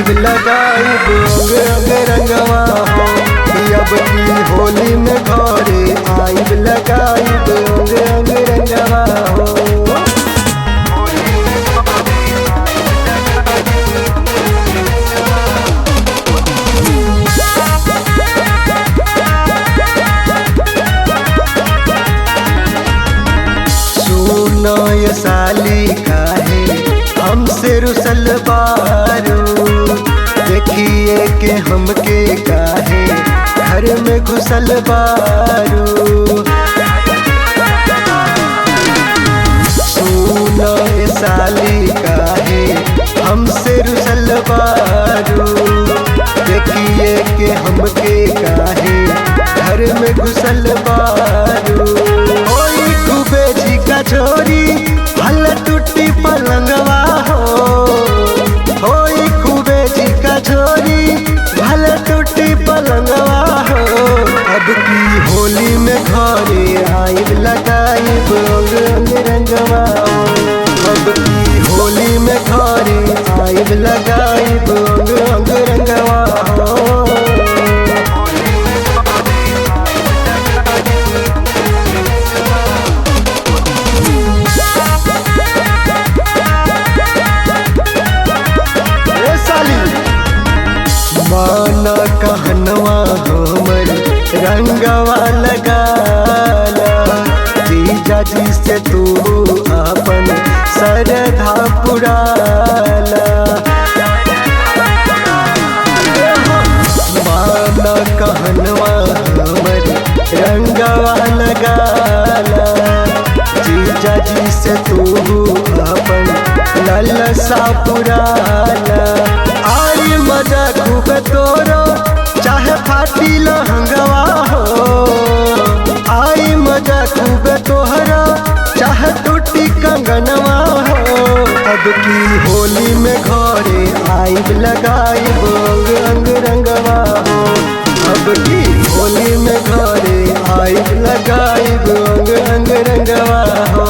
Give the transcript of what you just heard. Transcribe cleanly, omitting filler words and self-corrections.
आइब लगाइब अंग अंग रंगवा हो। अब की होली में घरे आइब लगाइब अंग अंग रंगवा हो। सुनो ये साली काहे हमसे रुसल बारू, देखिए के हमके काहे घर में घुसल बारू। सुनो ये साली काहे हमसे रुसल बारू, देखिए के हमके काहे घर में घुसल बारू। ओई खूबे जी का छोरी हल टूटी पलंगवा हो, होई खूबे जी का छोरी हल टूटी पलंगवा हो। अब की होली में घरे आइब लगाइब अंग अंग रंगवा हो। अब की होली में घरे आइब लगाइब अंग अंग रंगवा हो। ए साली माना कहनवा हमर रंगवा लगाला, जीजा जी से तू अपन सरधा पुराला। माना कहनवा हमर रंगवा लगाला, जीजा जी से तू अपन ललसा पुराला। आई मजा खूब तोरो चाहे फाटी लहंगवा हो, आई मजा खूब तोहरा चाहे टूटी कंगनवा हो। अब की होली में घरे आइब लगाइब अंग अंग रंगवा हो। अब की होली में घरे आइब लगाइब अंग अंग रंगवा हो।